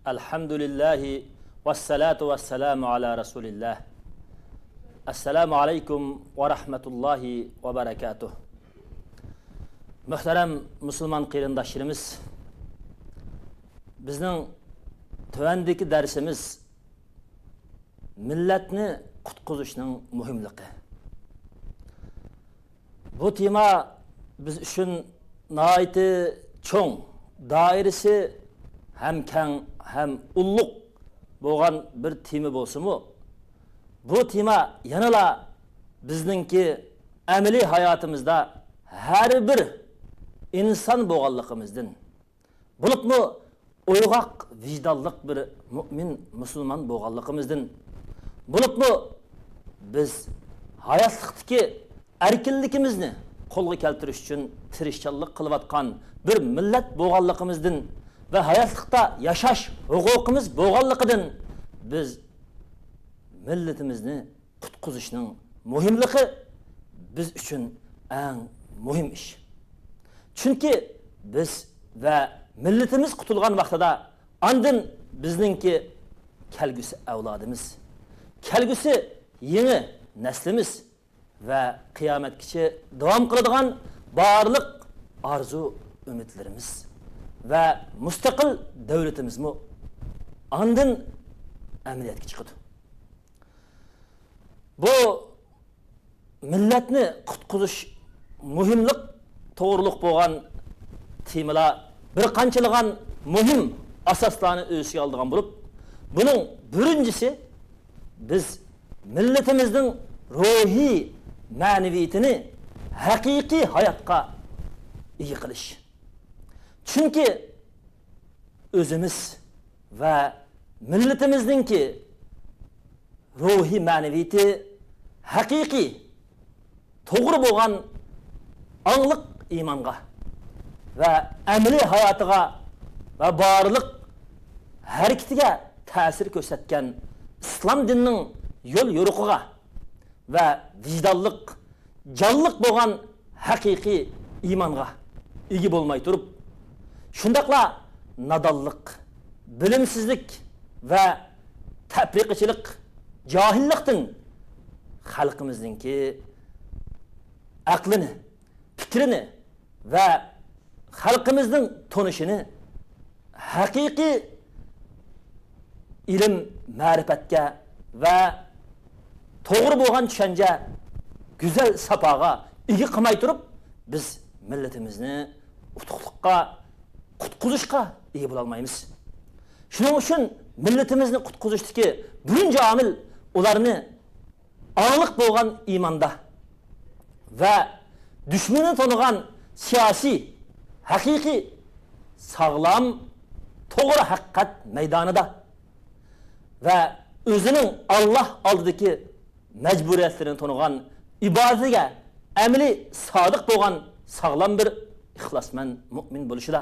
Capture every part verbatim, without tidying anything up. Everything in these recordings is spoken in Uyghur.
ئەلھەمدۇلىللاھى ۋەسسالاتۇ ۋەسسالامۇ ئالا رەسۇلىللاھ. ئەسسالامۇ ئەلەيكۇم ۋە رەھمەتۇللاھى ۋە بەرەكاتۇھ. مۆھتەرەم مۇسۇلمان قېرىنداشلىرىمىز، بىزنىڭ تۆۋەندىكى دەرسىمىز مىللەتنى قۇتقۇزۇشنىڭ مۇھىملىقى. بۇ تېما بىز ئۈچۈن ناھايىتى چوڭ، دائىرىسى ھەم كەڭ، ھەم ئۇللۇق بولغان بىر تېما بولسىمۇ، بۇ تېما يەنىلا بىزنىڭكى ئەمەلىي ھاياتىمىزدا ھەر بىر ئىنسان بولغانلىقىمىزدىن، بولۇپمۇ ئويغاق ۋىجدانلىق بىر مۇئمىن مۇسۇلمان بولغانلىقىمىزدىن، بولۇپمۇ بىز ھاياتلىقتىكى ئەركىنلىكىمىزنى قولغا كەلتۈرۈش ئۈچۈن تىرىشچانلىق قىلىۋاتقان بىر مىللەت بولغانلىقىمىزدىن ۋە ھاياتلىقتا ياشاش ھوقۇقىمىز بولغانلىقىدىن، بىز مىللىتىمىزنى قۇتقۇزۇشنىڭ مۇھىملىقى بىز ئۈچۈن ئەڭ مۇھىم ئىش. چۈنكى بىز ۋە مىللىتىمىز قۇتۇلغان ۋاقتىدا، ئاندىن بىزنىڭكى كەلگۈسى ئەۋلادىمىز، كەلگۈسى يېڭى نەسلىمىز ۋە قىيامەتكىچە داۋام قىلىدىغان بارلىق ئارزۇ-ئۈمىدلىرىمىز ۋە مۇستەقىل دۆلىتىمىزمۇ ئاندىن ئەمەلىيەتكە چىقىدۇ. بۇ مىللەتنى قۇتقۇزۇش مۇھىملىق توغرۇلۇق بولغان تېمىلار بىر قانچىلىغان مۇھىم ئاساسلارنى ئۆز ئىچىگە ئالىدىغان بولۇپ، بۇنىڭ بىرىنچىسى، بىز مىللىتىمىزنىڭ روھىي مەنىۋىيىتىنى ھەقىقىي ھاياتقا ئىگە قىلىش. چۈنكى ئۆزىمىز ۋە مىللىتىمىزنىڭكى روھىي مەنىۋىيىتى ھەقىقىي، توغرا بولغان ئاڭلىق ئىمانغا ۋە ئەمەلىي ھاياتىغا ۋە بارلىق ھەرىكىتىگە تەسىر كۆرسەتكەن ئىسلام دىنىنىڭ يول يورۇقىغا ۋە ۋىجدانلىق، جانلىق بولغان ھەقىقىي ئىمانغا ئىگە بولماي تۇرۇپ، شۇنداقلا نادانلىق، بىلىمسىزلىك ۋە تەپرىقىچىلىق، جاھىللىقتىن خەلقىمىزنىڭكى ئەقلىنى، پىكرىنى ۋە خەلقىمىزنىڭ تونۇشىنى ھەقىقىي ئىلىم-مەرىپەتكە ۋە توغرا بولغان چۈشەنچە، گۈزەل ساپاغا ئىگە قىلماي تۇرۇپ، بىز مىللىتىمىزنى ئۇتۇقلۇققا، قۇتقۇزۇشقا ئىگە بولالمايمىز. شۇنىڭ ئۈچۈن مىللىتىمىزنى قۇتقۇزۇشتىكى بىرىنچى ئامىل، ئۇلارنى ئاڭلىق بولغان ئىماندا ۋە دۈشمىنىنى تونۇغان سىياسىي، ھەقىقىي، ساغلام، توغرا ھەقىقەت مەيدانىدا ۋە ئۆزىنىڭ ئاللاھ ئالدىدىكى مەجبۇرىيەتلىرىنى تونۇغان، ئىبادىتىگە ئەمەلىي سادىق بولغان ساغلام بىر ئىخلاسمەن مۇئمىن بولۇشىدا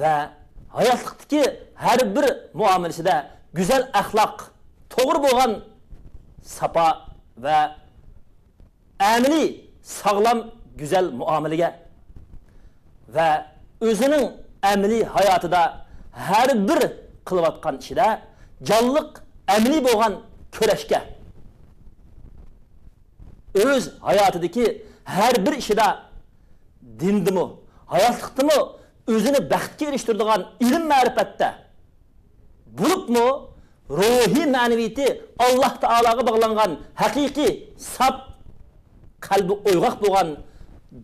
ۋە ھاياتلىقتىكى ھەر بىر مۇئامىلىسىدە گۈزەل ئەخلاق، توغرا بولغان ساپا ۋە ئەمەلىي ساغلام، گۈزەل مۇئامىلىگە ۋە ئۆزىنىڭ ئەمەلىي ھاياتىدا ھەر بىر قىلىۋاتقان ئىشىدا جانلىق، ئەمەلىي بولغان كۈرەشكە، ئۆز ھاياتىدىكى ھەر بىر ئىشىدا دىندىمۇ، ھاياتلىقتىمۇ ئۆزىنى بەختكە ئېرىشتۈرىدىغان ئىلىم-مەرىپەتتە بولۇپمۇ روھىي مەنىۋىيىتى ئاللاھ تائالاغا باغلانغان ھەقىقىي ساپ، قەلبى ئويغاق بولغان،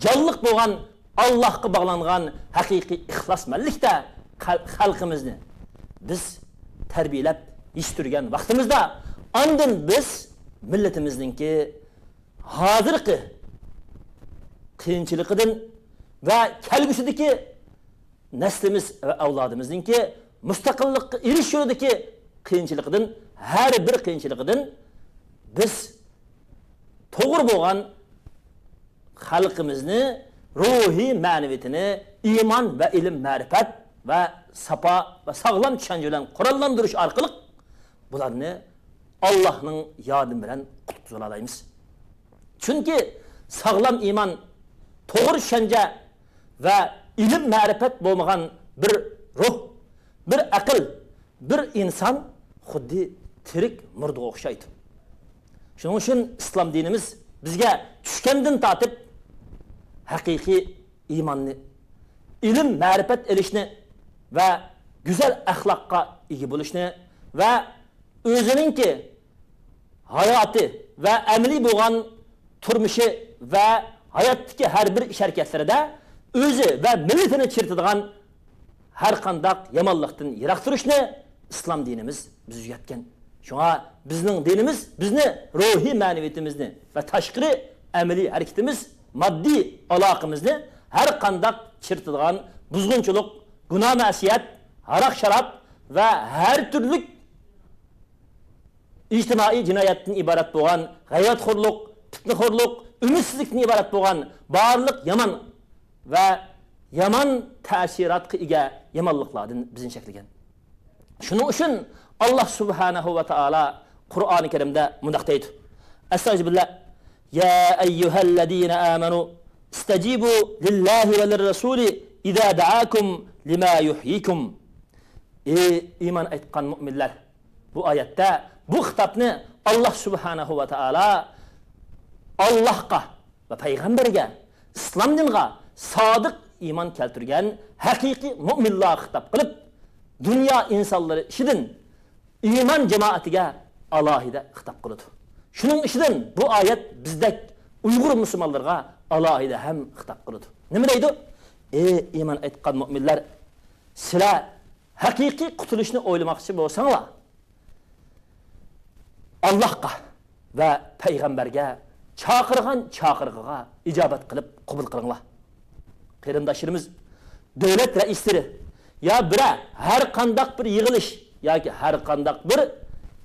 جانلىق بولغان، ئاللاھقا باغلانغان ھەقىقىي ئىخلاسمەنلىكتە خەل-، خەلقىمىزنى بىز تەربىيەلەپ يېتىشتۈرگەن ۋاقتىمىزدا، ئاندىن بىز مىللىتىمىزنىڭكى ھازىرقى قىيىنچىلىقىدىن ۋە كەلگۈسىدىكى نەسلىمىز ۋە ئەۋلادىمىزنىڭكى مۇستەقىللىققا ئېرىشىش يولىدىكى قىيىنچىلىقىدىن، ھەر بىر قىيىنچىلىقىدىن بىز توغرا بولغان خەلقىمىزنى روھىي مەنىۋىيىتىنى ئىمان ۋە ئىلىم-مەرىپەت ۋە ساپا ۋە ساغلام چۈشەنچە بىلەن قوراللاندۇرۇش ئارقىلىق بۇلارنى ئاللاھنىڭ ياردىمى بىلەن قۇتقۇزۇۋالالايمىز. چۈنكى ساغلام ئىمان، توغرا چۈشەنچە ۋە ئىلىم-مەرىپەت بولمىغان بىر روھ، بىر ئەقىل، بىر ئىنسان خۇددى تىرىك مۇردىغا ئوخشايدۇ. شۇنىڭ ئۈچۈن ئىسلام دىنىمىز بىزگە چۈشكەندىن تارتىپ ھەقىقىي ئىماننى، ئىلىم، مەرىپەت ئېلىشنى ۋە گۈزەل ئەخلاققا ئىگە بولۇشنى ۋە ئۆزىنىڭكى ھاياتى ۋە ئەمەلىي بولغان تۇرمۇشى ۋە ھاياتتىكى ھەر بىر ئىش ھەرىكەتلىرىدە ئۆزى ۋە مىللىتىنى چىرىتىدىغان ھەر قانداق يامانلىقتىن يىراق تۇرۇشنى ئىسلام دىنىمىز بىزگە ئۆگەتكەن. شۇڭا بىزنىڭ دىنىمىز بىزنى روھىي مەنىۋىيىتىمىزنى ۋە تاشقىرى ئەمەلىي ھەرىكىتىمىز، ماددىي ئالاقىمىزنى ھەر قانداق چىرىتىدىغان بۇزغۇنچىلىق، گۇناھ-مەسىيەت، ھاراق-شاراب ۋە ھەر تۈرلۈك ئىجتىمائىي جىنايەتتىن ئىبارەت بولغان، غەيۋەتخورلۇق، پىتنىخورلۇق، ئۈمىدسىزلىكتىن ئىبارەت بولغان بارلىق يامان ۋە يامان تەسىراتقا ئىگە يامانلىقلاردىن بىزنى چەكلىگەن. شۇنىڭ ئۈچۈن ئاللاھ سۇبھانەھۇ ۋە تائالا قۇرئانى كەرىمدە مۇنداق دەيدۇ. ئەستەغپىرۇللاھ. يا ئەييۇھەللەزىنە ئامەنۇ ئىستەجىبۇ لىللاھى ۋە لىررەسۇلى ئىزا دەئاكۇم لىما يۇھيىكۇم. ئى ئىمان ئېيتقان مۇئمىنلەر! بۇ ئايەتتە بۇ خىتابنى ئاللاھ سۇبھانەھۇ ۋە تائالا ئاللاھقا ۋە پەيغەمبەرگە، ئىسلام دىنىغا سادىق ئىمان كەلتۈرگەن ھەقىقىي مۇئمىنلارغا خىتاب قىلىپ، دۇنيا ئىنسانلىرى ئىچىدىن ئىمان جامائىتىگە ئالاھىدە خىتاب قىلىدۇ. شۇنىڭ ئىچىدىن بۇ ئايەت بىزدەك ئۇيغۇر مۇسۇلمانلىرىغا ئالاھىدە ھەم خىتاب قىلىدۇ. نېمە دەيدۇ؟ ئى ئىمان ئېيتقان مۇئمىنلەر، سىلەر ھەقىقىي قۇتۇلۇشنى ئويلىماقچى بولساڭلار، ئاللاھقا ۋە پەيغەمبەرگە چاقىرغان چاقىرىقىغا ئىجابەت قىلىپ قوبۇل قىلىڭلار. قېرىنداشلىرىمىز، دۆلەت رەئىسلىرى يا بىرەر ھەر قانداق بىر يىغىلىش ياكى ھەر قانداق بىر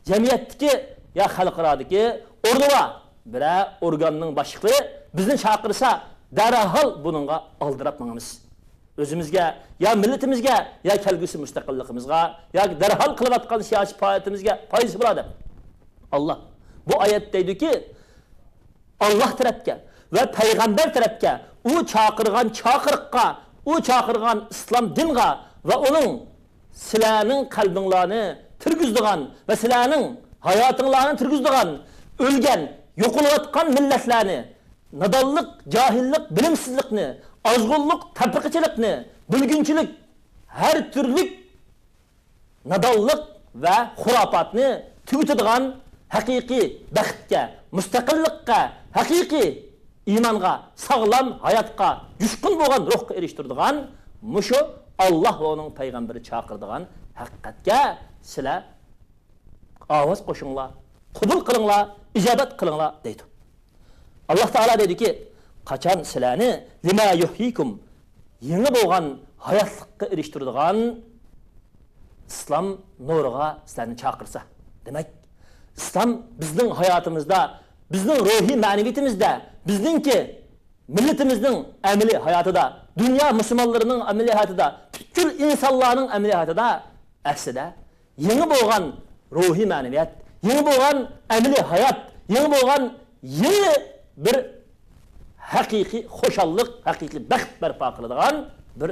جەمئىيەتتىكى يا خەلقئارادىكى ئورۇنلار، بىرەر ئورگاننىڭ باشلىقلىرى بىزنى چاقىرسا، دەرھال بۇنىڭغا ئالدىراپ ماڭىمىز. ئۆزىمىزگە، يا مىللىتىمىزگە، يا كەلگۈسى مۇستەقىللىقىمىزغا، ياكى دەرھال قىلىۋاتقان سىياسىي پائالىيىتىمىزگە پايدىسى بار دەپ. ئاللاھ، بۇ ئايەت دەيدۇكى، ئاللاھ تەرەپكە ۋە پەيغەمبەر تەرەپكە ئۇ چاقىرغان چاقىرىققا، ئۇ چاقىرغان ئىسلام دىنغا ۋە ئۇنىڭ سىلەرنىڭ قەلبىڭلارنى تىرگۈزىدىغان ۋە سىلەرنىڭ ھاياتىڭلارنى تىرگۈزىدىغان، ئۆلگەن، يوقىلىۋاتقان مىللەتلەرنى، نادانلىق، جاھىللىق، بىلىمسىزلىكنى، ئازغۇنلۇق، تەپرىقىچىلىقنى، بۆلگۈنچىلىك، ھەر تۈرلۈك نادانلىق ۋە خۇراپاتنى تۈگىتىدىغان ھەقىقىي بەختكە، مۇستەقىللىققا، ھەقىقىي ئىمانغا، ساغلام ھاياتقا، جۇشقۇن بولغان روھقا ئېرىشتۈرىدىغان مۇشۇ ئاللاھ ۋە ئۇنىڭ پەيغەمبىرى چاقىرىدىغان ھەقىقەتكە سىلەر ئاۋاز قوشۇڭلار، قوبۇل قىلىڭلار، ئىجابەت قىلىڭلار دەيدۇ. ئاللاھ تائالا دەيدۇكى، قاچان سىلەرنى لىما يۇھيىكۇم، يېڭى بولغان ھاياتلىققا ئېرىشتۈرىدىغان ئىسلام نۇرىغا سىلەرنى چاقىرسا. دېمەك، ئىسلام بىزنىڭ ھاياتىمىزدا، بىزنىڭ روھىي مەنىۋىيىتىمىزدە، بىزنىڭكى مىللىتىمىزنىڭ ئەمەلىي ھاياتىدا، دۇنيا مۇسۇلمانلىرىنىڭ ئەمەلىي ھاياتىدا، پۈتكۈل ئىنسانلارنىڭ ئەمەلىي ھاياتىدا ئەسلىدە يېڭى بولغان روھىي مەنىۋىيەت، يېڭى بولغان ئەمەلىي ھايات، يېڭى بولغان يېڭى بىر ھەقىقىي خۇشاللىق، ھەقىقىي بەخت بەرپا قىلىدىغان بىر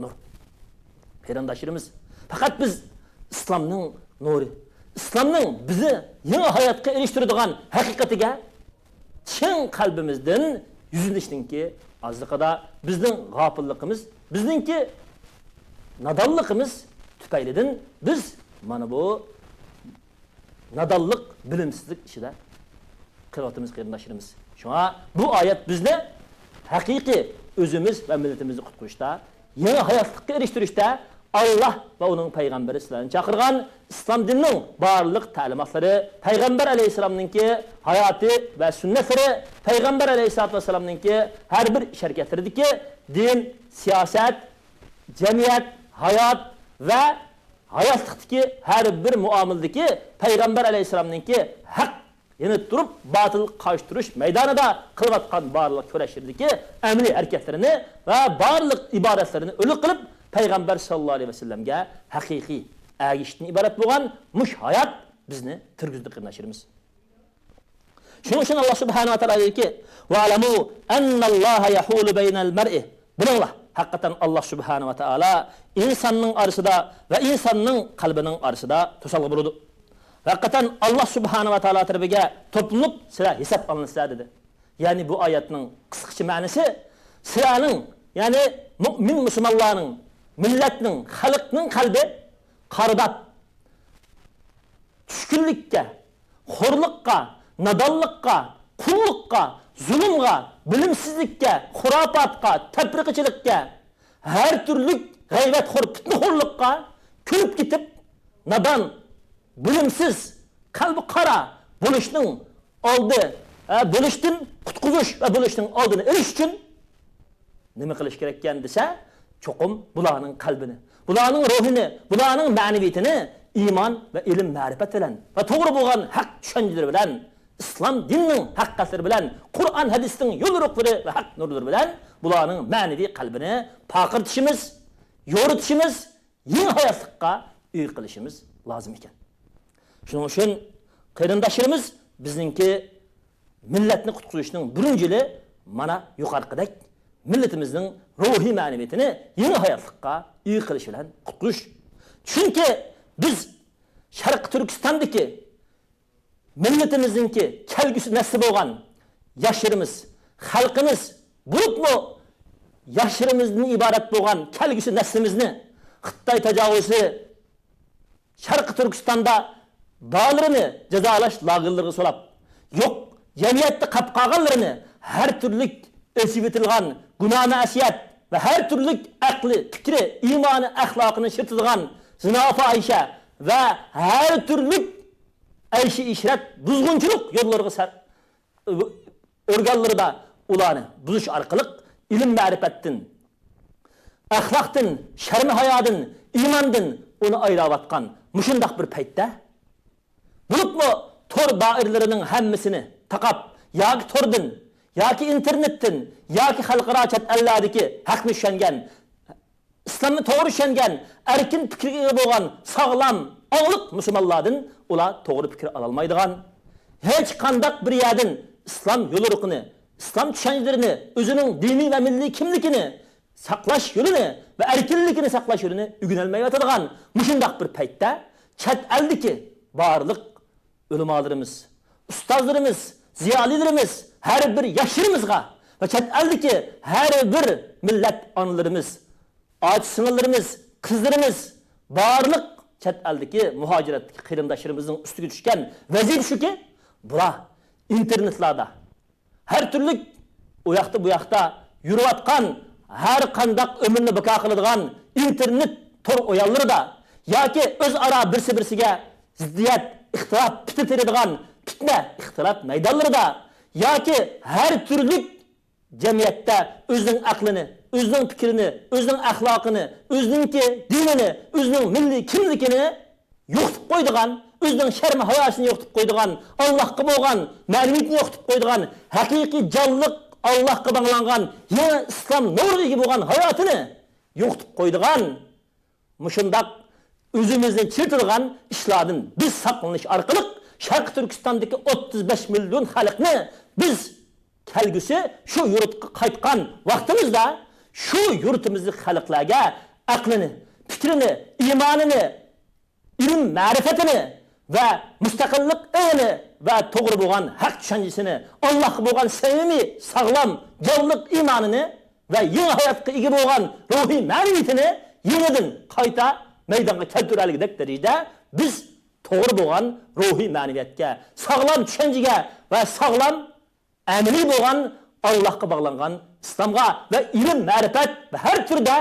نۇر. قېرىنداشلىرىمىز، پەقەت بىز ئىسلامنىڭ نۇرى، ئىسلامنىڭ بىزنى يېڭى ھاياتقا ئېرىشتۈرىدىغان ھەقىقىتىگە چىن قەلبىمىزدىن يۈزلىنىشنىڭكى ئازلىقىدا، بىزنىڭ غاپىللىقىمىز، بىزنىڭكى نادانلىقىمىز تۈپەيلىدىن بىز مانا بۇ نادانلىق، بىلىمسىزلىك ئىچىدە قېلىۋاتىمىز، قېرىنداشلىرىمىز. شۇڭا بۇ ئايەت بىزنى ھەقىقىي ئۆزىمىز ۋە مىللىتىمىزنى قۇتقۇزۇشتا، يېڭى ھاياتلىققا ئېرىشتۈرۈشتە، ئاللاھ ۋە ئۇنىڭ پەيغەمبىرى سىلەرنى چاقىرغان ئىسلام دىنىنىڭ بارلىق تەلىماتلىرى، پەيغەمبەر ئەلەيھىسسالامنىڭكى ھاياتى ۋە سۈننەتلىرى، پەيغەمبەر ئەلەيھىسسالاتۇ ۋەسسالامنىڭكى ھەر بىر ئىش ھەرىكەتلىرىدىكى دىن، سىياسەت، جەمئىيەت، ھايات ۋە ھاياتلىقتىكى ھەر بىر مۇئامىلىدىكى پەيغەمبەر ئەلەيھىسسالامنىڭكى ھەق يەنە تۇرۇپ، باتىلغا قارشى تۇرۇش مەيدانىدا قىلىۋاتقان بارلىق كۈرەشلىرىدىكى ئەمەلىي ھەرىكەتلىرىنى ۋە بارلىق ئىبارەتلىرىنى ئۈلگە قىلىپ، پەيغەمبەر ساللاللاھۇ ئەلەيھى ۋەسەللەمگە ھەقىقىي ئەگىشىشتىن ئىبارەت بولغان مۇشۇ ھايات بىزنى تىرگۈزدى، قېرىنداشلىرىمىز. شۇنىڭ ئۈچۈن ئاللاھ سۇبھانەھۇ ۋە تائالا دەيدۇكى، ۋەئلەمۇ ئەننەللاھە يەھۇلۇ بەينەل مەرئى. بىلىڭلار، ھەقىقەتەن ئاللا سۇبھانە ۋە تائالا ئىنساننىڭ ئارىسىدا ۋە ئىنساننىڭ قەلبىنىڭ ئارىسىدا توسالغۇ بولىدۇ. ھەقىقەتەن ئاللا سۇبھانە ۋە تائالا تەرىپىگە توپلىنىپ سىلەر ھېساب ئالىنىسىلەر دېدى. يەنى بۇ ئايەتنىڭ قىسقىچە مەنىسى، سىلەرنىڭ، يەنى مۇئمىن مۇسۇلمانلارنىڭ، مىللەتنىڭ، خەلقنىڭ قەلبى قارىداپ، چۈشكۈنلۈككە، خورلۇققا، نادانلىققا، قۇللۇققا، زۇلۇمغا، بىلىمسىزلىككە، خۇراپاتقا، تەپرىقىچىلىككە، ھەر تۈرلۈك غەيۋەتخور، پىتنىخورلۇققا كۆنۈپ كېتىپ، نادان، بىلىمسىز، قەلبى قارا بولۇشنىڭ ئالدى، ھە، بولۇشتىن قۇتقۇزۇش ۋە بولۇشنىڭ ئالدىنى ئېلىش ئۈچۈن نېمە قىلىش كېرەككەن دېسە، چوقۇم بۇلارنىڭ قەلبىنى، بۇلارنىڭ روھىنى، بۇلارنىڭ مەنىۋىيىتىنى ئىمان ۋە ئىلىم، مەرىپەت بىلەن ۋە توغرا بولغان ھەق چۈشەنچىلىرى بىلەن، ئىسلام دىنىنىڭ ھەقىقەتلىرى بىلەن، قۇرئان ھەدىستىڭ يوليورۇقلىرى ۋە ھەق نۇرلىرى بىلەن بۇلارنىڭ مەنىۋى قەلبىنى پارقىرىتىشىمىز، يورۇتۇشىمىز، يېڭى ھاياتلىققا ئىگە قىلىشىمىز لازىم ئىكەن. شۇنىڭ ئۈچۈن قېرىنداشلىرىمىز بىزنىڭكى مىللەتنى قۇتقۇزۇشنىڭ بىرىنچى يولى مانا يۇقىرىقىدەك مىللىتىمىزنىڭ روھىي مەنىۋىيىتىنى يېڭى ھاياتلىققا ئىگە قىلىش بىلەن قۇتقۇزۇش. چۈنكى بىز شەرقىي تۈركىستاندىكى مىللىتىمىزنىڭكى كەلگۈسى نەسلى بولغان ياشلىرىمىز، خەلقىمىز، بولۇپمۇ ياشلىرىمىزدىن ئىبارەت بولغان كەلگۈسى نەسلىمىزنى خىتاي تاجاۋۇزچىسى شەرقىي تۈركىستاندا بارلىرىنى جازالاش لاگېرلىرىغا سولاپ، يوق، جەمئىيەتتە قاپ قالغانلىرىنى ھەر تۈرلۈك ئېسىۋېتىلغان گۇناھ-مەسىيەت ۋە ھەر تۈرلۈك ئەقلى، پىكرى، ئىمانى، ئەخلاقىنى چىرىتىدىغان زىنا، پاھىشە ۋە ھەر تۈرلۈك ئەيشى ئىشرەت، بۇزغۇنچىلىق يوللىرىغا سەر-، ئۆرگەنلىرىدا ئۇلارنى بۇزۇش ئارقىلىق ئىلىم-مەرىپەتتىن، ئەخلاقتىن، شەرمى-ھايادىن، ئىماندىن ئۇنى ئايراۋاتقان مۇشۇنداق بىر پەيتتە، بولۇپمۇ تور دائىرىلىرىنىڭ ھەممىسىنى تاقاپ، ياكى توردىن، ياكى ئىنتېرنېتتىن، ياكى خەلقئارا چەت ئەللەردىكى ھەقنى چۈشەنگەن، ئىسلامنى توغرا چۈشەنگەن، ئەركىن پىكىرگە ئىگە بولغان ساغلام، ئاڭلىق مۇسۇلمانلاردىن ئۇلار توغرا پىكىر ئالالمايدىغان، ھېچقانداق بىر يەردىن ئىسلام يوليورۇقىنى، ئىسلام چۈشەنچىلىرىنى، ئۆزىنىڭ دىنىي ۋە مىللىي كىملىكىنى ساقلاش يولىنى ۋە ئەركىنلىكىنى ساقلاش يولىنى ئۆگىنەلمەيۋاتىدىغان مۇشۇنداق بىر پەيتتە، چەت ئەلدىكى بارلىق ئۆلىمالىرىمىز، ئۇستازلىرىمىز، زىيالىيلىرىمىز، ھەر بىر ياشلىرىمىزغا ۋە چەت ئەلدىكى ھەر بىر مىللەت ئانىلىرىمىز، ئاچا-سىڭىللىرىمىز، قىزلىرىمىز، بارلىق چەت ئەلدىكى مۇھاجىرەتتىكى قېرىنداشلىرىمىزنىڭ ئۈستىگە چۈشكەن ۋەزىپە شۇكى، بۇلار ئىنتېرنېتلاردا، ھەر تۈرلۈك ئۇ ياقتا، بۇ ياقتا يۈرۈۋاتقان ھەر قانداق ئۆمۈرنى بىكار قىلىدىغان ئىنتېرنېت تور ئويۇنلىرىدا ياكى ئۆزئارا بىرسى-بىرسىگە زىددىيەت، ئىختىلاپ، پىتنە تېرىيدىغان پىتنە، ئىختىلاپ مەيدانلىرىدا ياكى ھەر تۈرلۈك جەمئىيەتتە ئۆزىنىڭ ئەقلىنى، ئۆزىنىڭ پىكرىنى، ئۆزىنىڭ ئەخلاقىنى، ئۆزىنىڭكى دىنىنى، ئۆزىنىڭ مىللىي كىملىكىنى يوقىتىپ قويىدىغان، ئۆزىنىڭ شەرم-ھاياسىنى يوقىتىپ قويىدىغان، ئاللاھقا بولغان مەنىۋىيىتىنى يوقىتىپ قويىدىغان، ھەقىقىي جانلىق ئاللاھقا باغلانغان يېڭى ئىسلام نۇرىغا ئىگە بولغان ھاياتىنى يوقىتىپ قويىدىغان، مۇشۇنداق ئۆزىمىزنى چىرىتىدىغان ئىشلاردىن بىز ساقلىنىش ئارقىلىق، شەرقىي تۈركىستاندىكى ئوتتۇز بەش مىليون خەلقنى بىز كەلگۈسى شۇ يۇرتقا قايتقان ۋاقتىمىزدا، شۇ يۇرتىمىزدىكى خەلقلەرگە ئەقلىنى، پىكرىنى، ئىمانىنى، ئىلىم-مەرىپىتىنى ۋە مۇستەقىللىق ئېڭىنى ۋە توغرا بولغان ھەق چۈشەنچىسىنى، ئاللاھقا بولغان سەمىمىي، ساغلام، جانلىق ئىمانىنى ۋە يېڭى ھاياتقا ئىگە بولغان روھىي مەنىۋىيىتىنى يېڭىدىن قايتا مەيدانغا كەلتۈرەلىگۈدەك دەرىجىدە بىز توغرا بولغان روھىي مەنىۋىيەتكە، ساغلام چۈشەنچىگە ۋە ساغلام ئەمەلىي بولغان ئاللاھقا باغلانغان ئىسلامغا ۋە ئىلىم-مەرىپەت ۋە ھەر تۈردە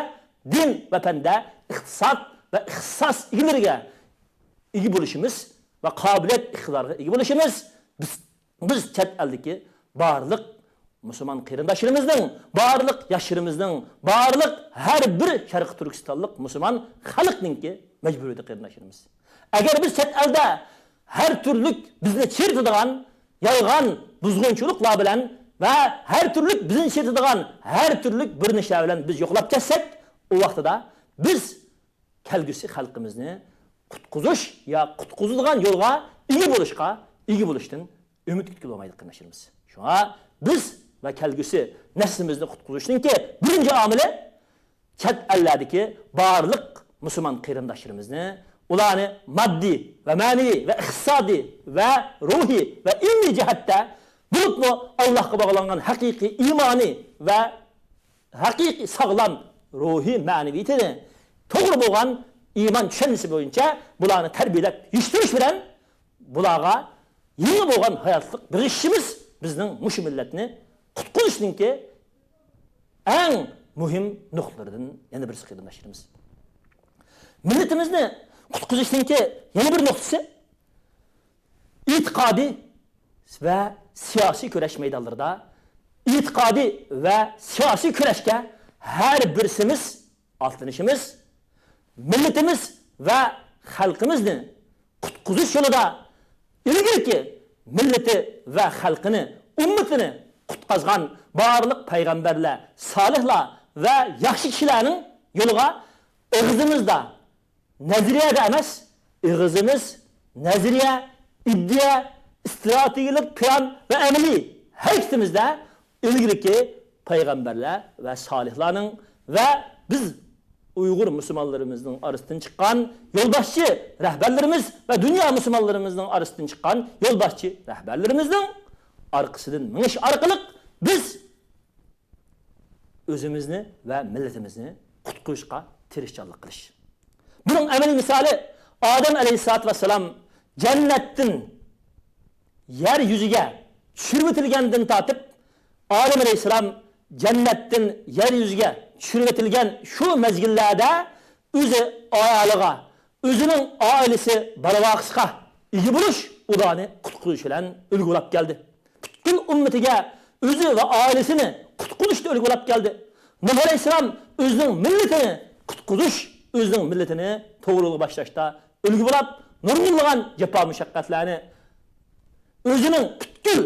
دىن ۋە پەندە ئىقتىساد ۋە ئىختىساس ئىگىلىرىگە ئىگە بولۇشىمىز ۋە قابىلىيەت ئىقتىدارغا ئىگە بولۇشىمىز بىز، بىز چەت ئەلدىكى بارلىق مۇسۇلمان قېرىنداشلىرىمىزنىڭ، بارلىق ياشلىرىمىزنىڭ، بارلىق ھەر بىر شەرقىي تۈركىستانلىق مۇسۇلمان خەلقنىڭكى مەجبۇرىيىتى، قېرىنداشلىرىمىز. ئەگەر بىز چەت ئەلدە ھەر تۈرلۈك بىزنى چىرىتىدىغان يالغان، بۇزغۇنچىلىقلار بىلەن ۋە ھەر تۈرلۈك بىزنى چىرىتىدىغان ھەر تۈرلۈك بىرىنىشلەر بىلەن بىز يوقىلاپ كەتسەك، ئۇ ۋاقتىدا بىز كەلگۈسى خەلقىمىزنى قۇتقۇزۇش يا قۇتقۇزىدىغان يولغا ئىگە بولۇشقا، ئىگە بولۇشتىن ئۈمىد كۈتكىلى بولمايدۇ، قېرىنداشلىرىمىز. شۇڭا بىز ۋە كەلگۈسى نەسلىمىزنى قۇتقۇزۇشنىڭكى بىرىنچى ئامىلى، چەت ئەللەردىكى بارلىق مۇسۇلمان قېرىنداشلىرىمىزنى، ئۇلارنى ماددىي ۋە مەنىۋى ۋە ئىقتىسادىي ۋە روھىي ۋە ئىلمىي جەھەتتە، بولۇپمۇ ئاللاھقا باغلانغان ھەقىقىي ئىمانى ۋە ھەقىقىي ساغلام روھىي مەنىۋىيىتىنى، توغرا بولغان ئىمان چۈشەنچىسى بويىچە بۇلارنى تەربىيەلەپ يېتىشتۈرۈش بىلەن بۇلارغا يېڭى بولغان ھاياتلىق بېغىشلىشىمىز بىزنىڭ مۇشۇ مىللەتنى قۇتقۇزۇشنىڭكى ئەڭ مۇھىم نۇقتىلىرىدىن يەنە بىرسى، قېرىنداشلىرىمىز. مىللىتىمىزنى قۇتقۇزۇشنىڭكى يەنە بىر نۇقتىسى، ئېتىقادىي ۋە سىياسىي كۈرەش مەيدانلىرىدا ئېتىقادىي ۋە سىياسىي كۈرەشكە ھەر بىرسىمىز ئاتلىنىشىمىز، مىللىتىمىز ۋە خەلقىمىزنى قۇتقۇزۇش يولىدا ئىلگىرىكى مىللىتى ۋە خەلقىنى، ئۈممىتىنى قۇتقازغان بارلىق پەيغەمبەرلەر، سالىھلار ۋە ياخشى كىشىلەرنىڭ يولىغا ئېغىزىمىزدا، نەزەرىيەدە ئەمەس، ئېغىزىمىز، نەزەرىيە، ئىدىيە، ئىستراتېگىيەلىك پىلان ۋە ئەمەلىي ھەرىكىتىمىزدە ئىلگىرىكى پەيغەمبەرلەر ۋە سالىھلارنىڭ ۋە بىز ئۇيغۇر مۇسۇلمانلىرىمىزنىڭ ئارىسىدىن چىققان يولباشچى رەھبەرلىرىمىز ۋە دۇنيا مۇسۇلمانلىرىمىزنىڭ ئارىسىدىن چىققان يولباشچى رەھبەرلىرىمىزنىڭ ئارقىسىدىن مېڭىش ئارقىلىق بىز ئۆزىمىزنى ۋە مىللىتىمىزنى قۇتقۇزۇشقا تىرىشچانلىق قىلىش. بۇنىڭ ئەمەلىي مىسالى، ئادەم ئەلەيھىسسالاتۇ ۋەسسالام جەننەتتىن يەر يۈزىگە چۈشۈرۈۋېتىلگەندىن تارتىپ، ئادەم ئەلەيھىسسالام جەننەتتىن يەر يۈزىگە چۈشۈرۈۋېتىلگەن شۇ مەزگىللەردە ئۆزى ئايالىغا، ئۆزىنىڭ ئائىلىسى، بالا-ۋاقىسىغا ئىگە بولۇش، ئۇلارنى قۇتقۇزۇش بىلەن ئۈلگە بولاپ كەلدى. پۈتكۈل ئۈممىتىگە ئۆزى ۋە ئائىلىسىنى قۇتقۇزۇشتا ئۈلگە بولاپ كەلدى. نۇھ ئەلەيھىسسالام ئۆزىنىڭ مىللىتىنى قۇتقۇزۇش، ئۆزىنىڭ مىللىتىنى توغرا يولغا باشلاشتا ئۈلگە بولاپ، نۇرغۇنلىغان جاپا-مۇشەققەتلەرنى ئۆزىنىڭ پۈتكۈل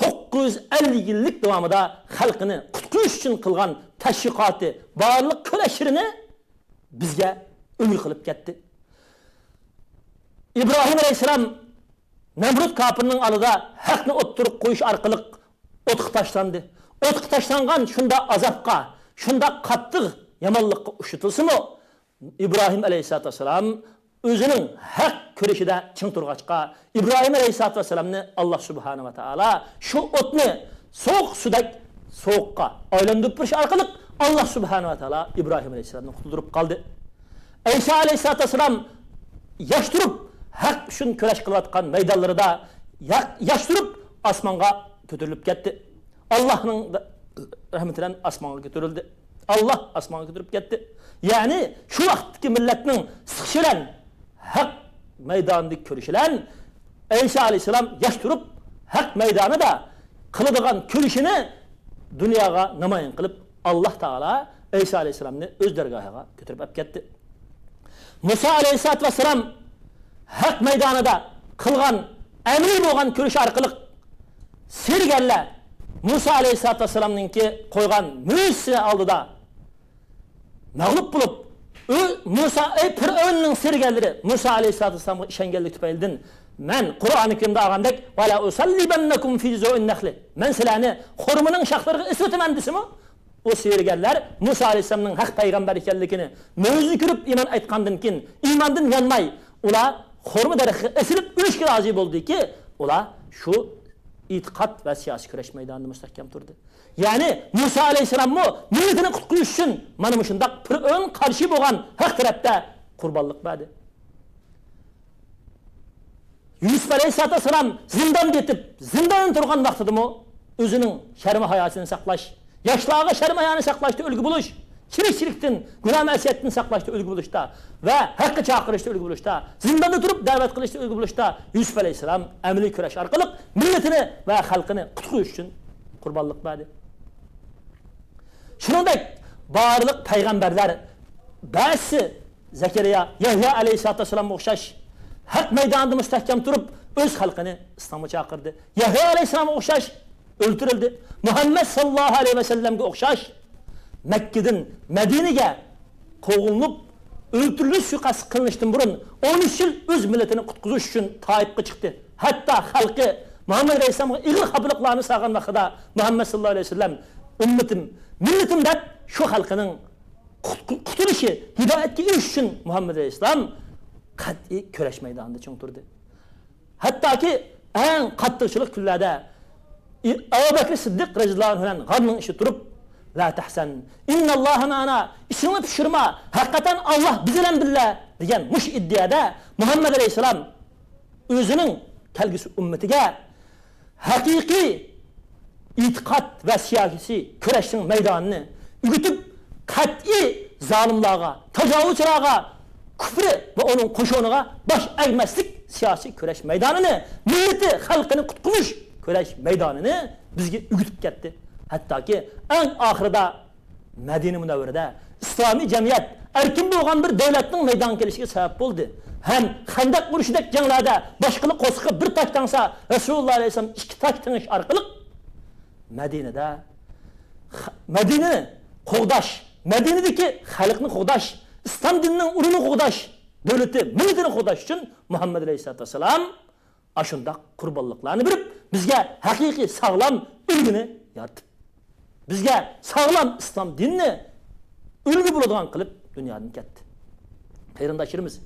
توققۇز يۈز ئەللىك يىللىق داۋامىدا خەلقىنى قۇتقۇزۇش ئۈچۈن قىلغان تەشۋىقاتى، بارلىق كۈرەشلىرىنى بىزگە ئۈلگە قىلىپ كەتتى. ئىبراھىم ئەلەيھىسسالام نەمرۇت كاپىرنىڭ ئالدىدا ھەقنى ئوتتۇرىغا قويۇش ئارقىلىق ئوتقا تاشلاندى. ئوتقا تاشلانغان شۇنداق ئازابقا، شۇنداق قاتتىق يامانلىققا ئۇچرىتىلسىمۇ، ئىبراھىم ئەلەيھىسسالاتۇ ۋەسسالام ئۆزىنىڭ ھەق كۈرىشىدە چىڭ تۇرغاچقا، ئىبراھىم ئەلەيھىسسالاتۇ ۋەسسالامنى ئاللا سۇبھانەھۇ ۋە تائالا شۇ ئوتنى سوغۇق سۇدەك سوغۇققا ئايلاندۇرۇپ بېرىش ئارقىلىق، ئاللا سۇبھانەھۇ ۋە تائالا ئىبراھىم ئەلەيھىسسالامنى قۇتۇلدۇرۇپ قالدى. ئەيسا ئەلەيھىسسالاتۇ ۋەسسالام ياش تۇرۇپ ھەق ئۈچۈن كۈرەش قىلىۋاتقان مەيدانلىرىدا يا-، ياش تۇرۇپ ئاسمانغا كۆتۈرۈلۈپ كەتتى. ئاللاھنىڭ رەھمىتى بىلەن ئاسمانغا كۆتۈرۈلدى. ئاللاھ ئاسمانغا كۆتۈرۈپ كەتتى. يەنى شۇ ۋاقىتتىكى مىللەتنىڭ سىقىشى بىلەن، ھەق مەيدانىدىكى كۈرىشى بىلەن ئەيسا ئەلەيھىسسالام ياش تۇرۇپ ھەق مەيدانىدا قىلىدىغان كۈرىشىنى دۇنياغا نامايان قىلىپ، ئاللاھ تائالا ئەيسا ئەلەيھىسسالامنى ئۆز دەرگاھىغا كۆتۈرۈپ ئەپ كەتتى. مۇسا ئەلەيھىسسالاتۇ ۋەسسالام ھەق مەيدانىدا قىلغان ئەمەلىي بولغان كۈرىشى ئارقىلىق سېھىرگەرلەر مۇسا ئەلەيھىسسالاتۇ ۋەسسالامنىڭكى قويغان مۆجىزىسى ئالدىدا مەغلۇپ بولۇپ، ئۆ-، مۇسا، ئەي پىرئەۋننىڭ سېھىرگەرلىرى مۇسا ئەلەيھىسسالاتۇ ۋەسسالامغا ئىشەنگەنلىكى تۈپەيلىدىن، مەن قۇرئانى كەرىمدە ئالغاندەك، «ۋەلەئۇسەللىبەننەكۇم فى جۇزۇئىن نەخلى»، مەن سىلەرنى خورمىنىڭ شاخلىرىغا ئېسىۋېتىمەن دېسىمۇ، ئۇ سېھىرگەرلەر مۇسا ئەلەيھىسسالامنىڭ ھەق پەيغەمبەر ئىكەنلىكىنى، مۆجىزىنى كۆرۈپ ئىمان ئېيتقاندىن كېيىن، ئىماندىن يانماي، ئۇلار خورما دەرىخىگە ئېسىلىپ ئۆلۈشكە رازى بولدىكى، ئۇلار شۇ ئېتىقاد ۋە سىياسىي كۈرەش مەيدانىدا مۇستەھكەم تۇردى. يەنى مۇسا ئەلەيھىسسالاممۇ مىللىتىنى قۇتقۇزۇش ئۈچۈن مانا مۇشۇنداق پىرئەۋن قارشى بولغان ھەق تەرەپتە قۇربانلىق بەردى. يۈسۈپ ئەلەيھىسسالاتۇ ۋەسسالام زىنداندا يېتىپ، زىنداندا تۇرغان ۋاقتىدىمۇ ئۆزىنىڭ شەرم-ھاياسىنى ساقلاش، ياشلارغا شەرم-ھايانى ساقلاشتا ئۈلگە بولۇش، چىرىكچىلىكتىن، گۇناھ-مەسىيەتتىن ساقلاشتا ئۈلگە بولۇشتا ۋە ھەققە چاقىرىشتا ئۈلگە بولۇشتا، زىنداندا تۇرۇپ دەۋەت قىلىشتا ئۈلگە بولۇشتا يۈسۈپ ئەلەيھىسسالام ئەمەلىي كۈرەش ئارقىلىق مىللىتىنى ۋە خەلقىنى قۇتقۇزۇش ئۈچۈن قۇربانلىق بەردى. شۇنىڭدەك بارلىق پەيغەمبەرلەر بەزىسى زەكەرىيا، يەھيا ئەلەيھىسسالاتۇ ۋەسسالامغا ئوخشاش ھەق مەيدانىدا مۇستەھكەم تۇرۇپ، ئۆز خەلقىنى ئىسلامغا چاقىردى. يەھيا ئەلەيھىسسالامغا ئوخشاش ئۆلتۈرۈلدى. مۇھەممەد ساللاللاھۇ ئەلەيھى ۋەسەللەمگە ئوخشاش مەككىدىن مەدىنىگە قوغلىنىپ، ئۆلتۈرۈلۈش سۇيىقەستى قىلىنىشتىن بۇرۇن ئون ئۈچ يىل ئۆز مىللىتىنى قۇتقۇزۇش ئۈچۈن تائىپقا چىقتى. ھەتتا خەلقى مۇھەممەد ئەلەيھىسسالامغا ئېغىر خاپىلىقلارنى سالغان ۋاقتىدا مۇھەممەد ساللاللاھۇ ئەلەيھى ۋەسەللەم، «ئۈممىتىم، مىللىتىم» دەپ شۇ خەلقىنىڭ قۇت-، قۇتۇلۇشى، ھىدايەتكە ئېرىشىش ئۈچۈن مۇھەممەد ئەلەيھىسسالام قەتئىي كۈرەش مەيدانىدا چىڭ تۇردى. ھەتتاكى ئەڭ قاتتىق چىلىق كۈنلەردە ئەبۇ بەكرى سىددىق رەزىياللاھۇ ئەنھۇ بىلەن غارنىڭ ئىچىدە تۇرۇپ، لا تەھسەن، ئىنناللاھە مەئەنا، ئىچىڭنى پۇشۇرما، ھەقىقەتەن ئاللاھ بىز بىلەن بىللە دېگەن مۇشۇ ئىدىيەدە مۇھەممەد ئەلەيھىسسالام ئۆزىنىڭ كەلگۈسى ئۈممىتىگە ھەقىقىي ئېتىقاد ۋە سىياسىي كۈرەشنىڭ مەيدانىنى ئۆگىتىپ، قەتئىي زالىملارغا، تاجاۋۇزچىلارغا، كۇفرى ۋە ئۇنىڭ قوشۇنىغا باش ئەگمەسلىك سىياسىي كۈرەش مەيدانىنى، مىللىتى، خەلقىنى قۇتقۇزۇش كۈرەش مەيدانىنى بىزگە ئۆگىتىپ كەتتى. ھەتتاكى ئەڭ ئاخىرىدا مەدىنە مۇنەۋۋەرىدە ئىسلامىي جەمئىيەت ئەركىن بولغان بىر دۆلەتنىڭ مەيدانغا كېلىشىگە سەۋەب بولدى. ھەم خەندەق ئۇرۇشىدەك جەڭلەردە باشقىلار قورسىقىغا بىر تاش تەڭسە، رەسۇلۇللا ئەلەيھىسسالام ئىككى تاش تېڭىش ئارقىلىق مەدىنىدە، مەدىنىنى قوغداش، مەدىنىدىكى خەلقنى قوغداش، ئىسلام دىنىنىڭ ئۇلىنى قوغداش، دۆلىتى، مىللىتىنى قوغداش ئۈچۈن مۇھەممەد ئەلەيھىسسالاتۇ ۋەسسالام ئاشۇنداق قۇربانلىقلارنى بېرىپ، بىزگە ھەقىقىي ساغلام ئۈلگىنى يارىتىپ، بىزگە ساغلام ئىسلام دىنىنى ئۈلگە بولىدىغان قىلىپ دۇنيادىن كەتتى. قېرىنداشلىرىمىز،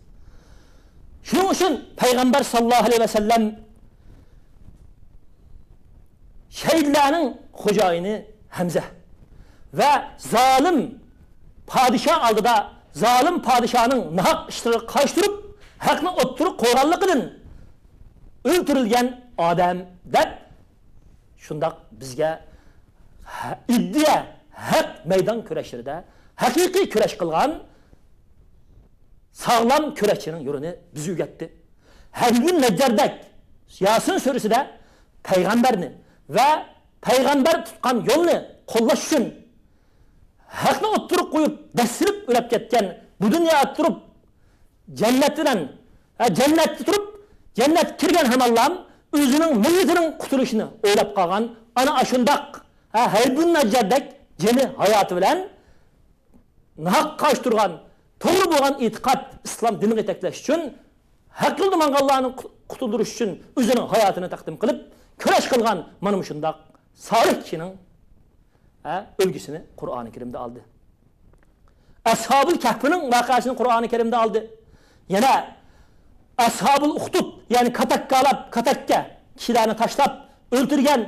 شۇنىڭ ئۈچۈن پەيغەمبەر ساللاللاھۇ ئەلەيھى ۋەسەللەم شەھىدلەرنىڭ خوجايىنى ھەمزە ۋە زالىم پادىشاھ ئالدىدا زالىم پادىشاھنىڭ ناھەق ئىشلىرىغا قارشى تۇرۇپ، ھەقنى ئوتتۇرىغا قويغانلىقىدىن ئۆلتۈرۈلگەن ئادەم دەپ، شۇنداق بىزگە ھە-، ئىدىيە، ھەق مەيدان كۈرەشلىرىدە ھەقىقىي كۈرەش قىلغان ساغلام كۈرەشچىنىڭ يولىنى بىزگە ئۆگەتتى. ھەبىبۇن نەججاردەك ياسىن سۈرىسىدە پەيغەمبەرنى ۋە پەيغەمبەر تۇتقان يولنى قوللاش ئۈچۈن ھەقنى ئوتتۇرىغا قويۇپ، دەسسىلىپ ئۆلۈپ كەتكەن، بۇ دۇنيادا تۇرۇپ جەننەت بىلەن، ھە، جەننەتتە تۇرۇپ، جەننەتكە كىرگەن ھامانلام ئۆزىنىڭ مىللىتىنىڭ قۇتۇلۇشىنى ئويلاپ قالغان، ئانا ئاشۇنداق، ھە، ھەبىبۇن نەججاردەك جېنى ھاياتى بىلەن ناھەققە قارشى تۇرغان، توغرا بولغان ئېتىقاد، ئىسلام دىنىغا يېتەكلەش ئۈچۈن، ھەق يولدا ماڭغانلارنى قۇ-، قۇتۇلدۇرۇش ئۈچۈن ئۆزىنىڭ ھاياتىنى تەقدىم قىلىپ، كۈرەش قىلغان مانا مۇشۇنداق سالىھ كىشىنىڭ، ھە، ئۈلگىسىنى قۇرئانى كەرىمدە ئالدى. ئەسھابۇل كەھپنىڭ ۋەقەسىنى قۇرئانى كەرىمدە ئالدى. يەنە ئەسھابۇل ئۇخدۇد، يەنى كاتەككالاپ، كاتەككە كىشىلەرنى تاشلاپ ئۆلتۈرگەن،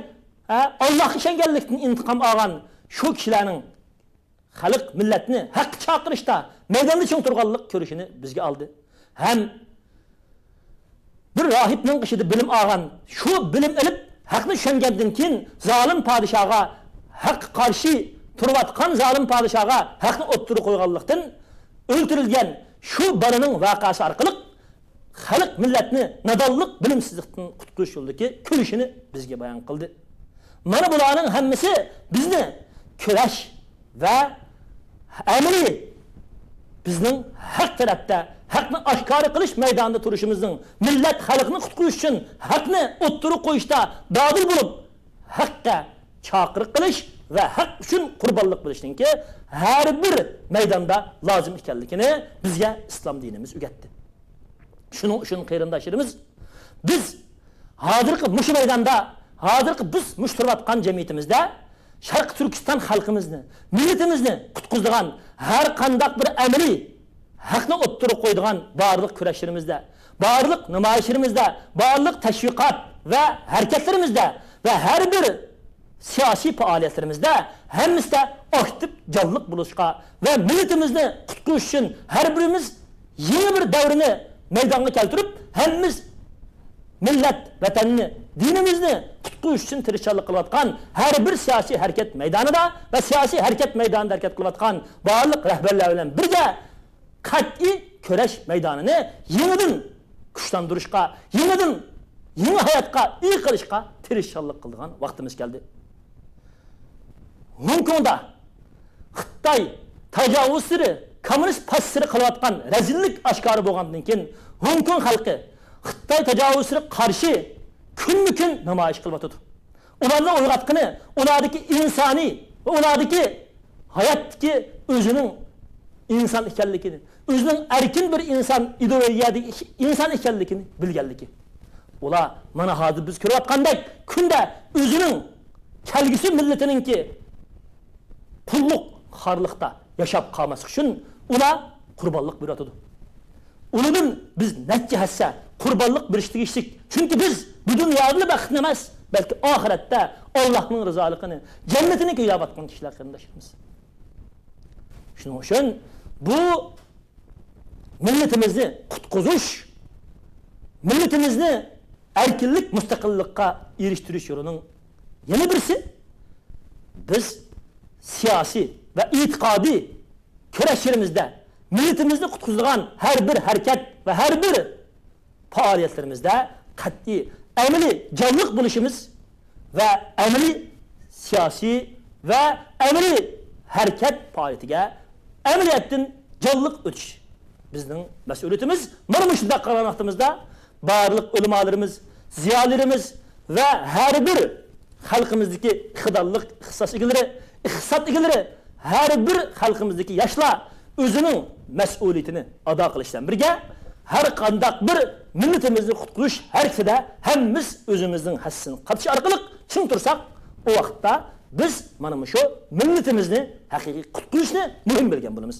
ھە، ئاللاھقا ئىشەنگەنلىكتىن ئىنتىقام ئالغان شۇ كىشىلەرنىڭ خەلق، مىللەتنى ھەققە چاقىرىشتا مەيداندا چىڭ تۇرغانلىق كۈرىشىنى بىزگە ئالدى. ھەم بىر راھىبنىڭ قېشىدا بىلىم ئالغان، شۇ بىلىم ئېلىپ، ھەقنى چۈشەنگەندىن كېيىن، زالىم پادىشاھقا، ھەققە قارشى تۇرۇۋاتقان زالىم پادىشاھقا ھەقنى ئوتتۇرىغا قويغانلىقتىن ئۆلتۈرۈلگەن شۇ بالىنىڭ ۋەقەسى ئارقىلىق خەلق، مىللەتنى نادانلىق، بىلىمسىزلىكتىن قۇتقۇزۇش يولىدىكى كۈرىشىنى بىزگە بايان قىلدى. مانا بۇلارنىڭ ھەممىسى بىزنى كۈرەش ۋە ئەمەلىي بىزنىڭ ھەق تەرەپتە، ھەقنى ئاشكارا قىلىش مەيدانىدا تۇرۇشىمىزنىڭ، مىللەت خەلقنى قۇتقۇزۇش ئۈچۈن ھەقنى ئوتتۇرىغا قويۇشتا دادىل بولۇپ، ھەققە چاقىرىق قىلىش ۋە ھەق ئۈچۈن قۇربانلىق بېرىشنىڭكى ھەر بىر مەيداندا لازىم ئىكەنلىكىنى بىزگە ئىسلام دىنىمىز ئۆگەتتى. شۇنىڭ ئۈچۈن قېرىنداشلىرىمىز، بىز ھازىرقى مۇشۇ مەيداندا، ھازىرقى بىز مۇشۇ تۇرۇۋاتقان جەمئىيىتىمىزدە شەرقىي تۈركىستان خەلقىمىزنى، مىللىتىمىزنى قۇتقۇزىدىغان ھەر قانداق بىر ئەمەلىي ھەقنى ئوتتۇرىغا قويىدىغان بارلىق كۈرەشلىرىمىزدە، بارلىق نامايىشلىرىمىزدە، بارلىق تەشۋىقات ۋە ھەرىكەتلىرىمىزدە ۋە ھەر بىر سىياسىي پائالىيەتلىرىمىزدە ھەممىسىدە ئاكتىپ جانلىق بولۇشقا ۋە مىللىتىمىزنى قۇتقۇزۇش ئۈچۈن ھەر بىرىمىز يېڭى بىر دەۋرنى مەيدانغا كەلتۈرۈپ، ھەممىمىز مىللەت، ۋەتەننى، دىنىمىزنى قۇتقۇزۇش ئۈچۈن تىرىشچانلىق قىلىۋاتقان ھەر بىر سىياسىي ھەرىكەت مەيدانىدا ۋە سىياسىي ھەرىكەت مەيدانىدا ھەرىكەت قىلىۋاتقان بارلىق رەھبەرلەر بىلەن بىرگە قەتئىي كۈرەش مەيدانىنى يېڭىدىن كۈچلەندۈرۈشقا، يېڭىدىن يېڭى ھاياتقا ئىگە قىلىشقا تىرىشچانلىق قىلىدىغان ۋاقتىمىز كەلدى. گۇڭكوڭدا خىتاي تاجاۋۇزچىلىرى، كوممۇنىست پاشىستلىرى قىلىۋاتقان رەزىللىك ئاشكارا بولغاندىن كېيىن، گۇڭكوڭ خەلقى خىتاي تاجاۋۇزچىلىرىغا قارشى كۈنمۇ كۈن نامايىش قىلىۋاتىدۇ. ئۇلارنى ئويغاتقىنى ئۇلاردىكى ئىنسانىي ۋە ئۇلاردىكى ھاياتتىكى ئۆزىنىڭ ئىنسان ئىكەنلىكىنى، ئۆزىنىڭ ئەركىن بىر ئىنسان، ئىدېئولوگىيەدىكى ئىنسان ئىكەنلىكىنى بىلگەنلىكى. ئۇلار مانا ھازىر بىز كۆرۈۋاتقاندەك كۈندە ئۆزىنىڭ كەلگۈسى مىللىتىنىڭكى قۇللۇق، خارلىقتا ياشاپ قالماسلىق ئۈچۈن ئۇلار قۇربانلىق بېرىۋاتىدۇ. ئۇنىڭدىن بىز نەچچە ھەسسە قۇربانلىق بېرىش تېگىشلىك. چۈنكى بىز بۇ دۇنيادىلا بەختلىك ئەمەس، بەلكى ئاخىرەتتە ئاللاھنىڭ رىزالىقىنى، جەننىتىنى كۆزلەۋاتقان كىشىلەر، قېرىنداشلىرىمىز. شۇنىڭ ئۈچۈن بۇ مىللىتىمىزنى قۇتقۇزۇش، مىللىتىمىزنى ئەركىنلىك، مۇستەقىللىققا ئېرىشتۈرۈش يولىنىڭ يەنە بىرسى، بىز سىياسىي ۋە ئېتىقادىي كۈرەشلىرىمىزدە مىللىتىمىزنى قۇتقۇزىدىغان ھەر بىر ھەرىكەت ۋە ھەر بىر پائالىيەتلىرىمىزدە قەتئىي، ئەمەلىي، جانلىق بولۇشىمىز ۋە ئەمەلىي سىياسىي ۋە ئەمەلىي ھەرىكەت پائالىيىتىگە ئەمەلىيەتتىن جانلىق ئۆتۈش بىزنىڭ مەسئۇلىيىتىمىز. مانا مۇشۇنداق قىلغان ۋاقتىمىزدا بارلىق ئۆلىمالىرىمىز، زىيالىيلىرىمىز ۋە ھەر بىر خەلقىمىزدىكى ئىقتىدارلىق ئىختىساس ئىگىلىرى، ئىقتىساد ئىگىلىرى، ھەر بىر خەلقىمىزدىكى ياشلار ئۆزىنىڭ مەسئۇلىيىتىنى ئادا قىلىش بىلەن بىرگە، ھەر قانداق بىر مىللىتىمىزنى قۇتقۇزۇش ھەرىكىتىدە ھەممىمىز ئۆزىمىزنىڭ ھەسسىسىنى قاتىشى ئارقىلىق چىڭ تۇرساق، ئۇ ۋاقىتتا بىز مانا مۇشۇ مىللىتىمىزنى ھەقىقىي قۇتقۇزۇشنى مۇھىم بىلگەن بولىمىز.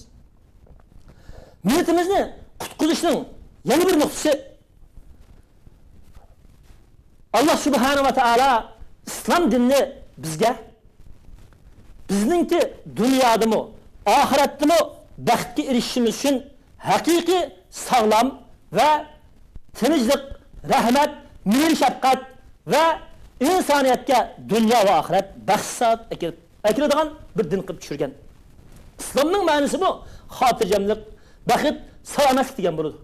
مىللىتىمىزنى قۇتقۇزۇشنىڭ يەنە بىر نۇقتىسى، ئاللا سۇبھانە ۋە تائالا ئىسلام دىنىنى بىزگە، بىزنىڭكى دۇنيادىمۇ، ئاخىرەتتىمۇ بەختكە ئېرىشىشىمىز ئۈچۈن ھەقىقىي ساغلام ۋە تىنچلىق، رەھمەت، مېھىر-شەپقەت ۋە ئىنسانىيەتكە دۇنيا ۋە ئاخىرەت بەخت-سائادەت ئەكىلىپ، ئەكېلىدىغان بىر دىن قىلىپ چۈشۈرگەن. ئىسلامنىڭ مەنىسىمۇ خاتىرجەملىك، بەخت، سالامەتلىك دېگەن بولىدۇ.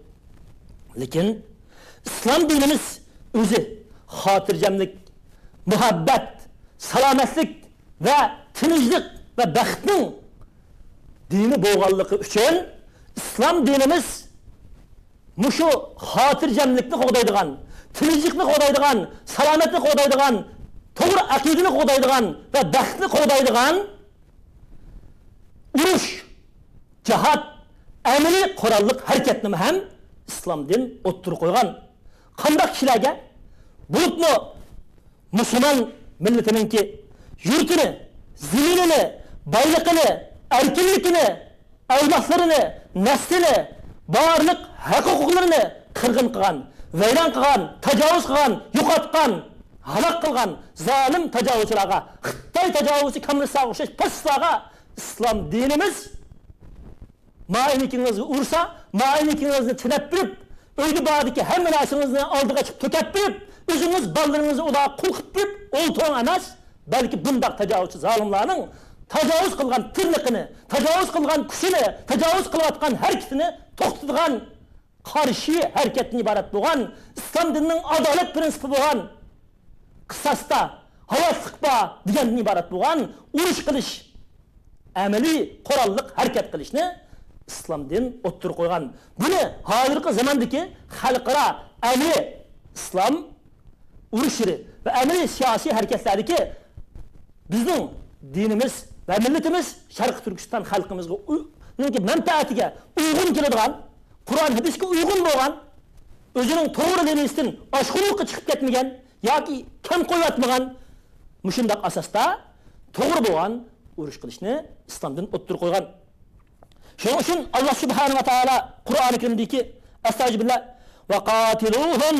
لېكىن ئىسلام دىنىمىز ئۆزى خاتىرجەملىك، مۇھەببەت، سالامەتلىك ۋە تىنچلىق ۋە بەختنىڭ دىنى بولغانلىقى ئۈچۈن، ئىسلام دىنىمىز مۇشۇ خاتىرجەملىكنى قوغدايدىغان، تىنچلىقنى قوغدايدىغان، سالامەتلىكنى قوغدايدىغان، توغرا ئەقىدىنى قوغدايدىغان ۋە بەختنى قوغدايدىغان ئۇرۇش، جىھاد، ئەمەلىي قوراللىق ھەرىكەتنىمۇ ھەم ئىسلام دىن ئوتتۇرىغا قويغان. قانداق كىشىلەرگە؟ بولۇپمۇ مۇسۇلمان مىللىتىنىڭكى يۇرتىنى، زېمىنىنى، بايلىقىنى، ئەركىنلىكىنى، ئەۋلادلىرىنى، نەسلىنى، بارلىق ھەق-ھوقۇقلىرىنى قىرغىن قىلغان، ۋەيران قىلغان، تاجاۋۇز قىلغان، يوقاتقان، ھالاك قىلغان زالىم تاجاۋۇزچىلارغا، خىتاي تاجاۋۇزچى كاممۇنىستلارغا ئوخشاش پاشىستلارغا ئىسلام دىنىمىز مائىنىكىڭىزگە ئۇرسا، مائىنىكىڭىزنى تۈنەپ بېرىپ، ئۆيدە باردىكى ھەممە نەرسىڭىزنى ئالدىغا چىقىپ تۆكەپ بېرىپ، ئۆزىڭىز، بالىلىرىڭىزنى ئۇلارغا قۇل قىلىپ بېرىپ ئولتۇرۇڭ ئەمەس، بەلكى بۇنداق تاجاۋۇزچى زالىملارنىڭ تاجاۋۇز قىلغان تىرنىقىنى، تاجاۋۇز قىلغان كۈچىنى، تاجاۋۇز قىلىۋاتقان ھەرىكىتىنى توختىتىدىغان قارشى ھەرىكەتتىن ئىبارەت بولغان، ئىسلام دىنىنىڭ ئادالەت پىرىنسىپى بولغان، قىساستا، ھاياتلىق بار دېگەندىن ئىبارەت بولغان ئۇرۇش قىلىش، ئەمەلىي قوراللىق ھەرىكەت قىلىشنى ئىسلام دىن ئوتتۇرىغا قويغان. بۇنى ھازىرقى زاماندىكى خەلقئارا ئەمەلىي ئىسلام ئۇرۇشلىرى ۋە ئەمەلىي سىياسىي ھەرىكەتلەردىكى بىزنىڭ دىنىمىز ۋە مىللىتىمىز شەرقىي تۈركىستان خەلقىمىزغا ئۇ-، نىڭكى مەنپەئەتىگە ئۇيغۇن كېلىدىغان، قۇرئان ھەدىسكە ئۇيغۇن بولغان، ئۆزىنىڭ توغرا لىنىيىسىدىن ئاشقۇنلۇققا چىقىپ كەتمىگەن ياكى كەم قويۇۋاتمىغان مۇشۇنداق ئاساستا توغرا بولغان ئۇرۇش قىلىشنى ئىسلام دىن ئوتتۇرىغا قويغان. شۇنىڭ ئۈچۈن ئاللا سۇبھانە ۋە تائالا قۇرئانى كەرىمدىكى، ئەستەغپىرۇللا، «ۋەقاتىلۇھۇم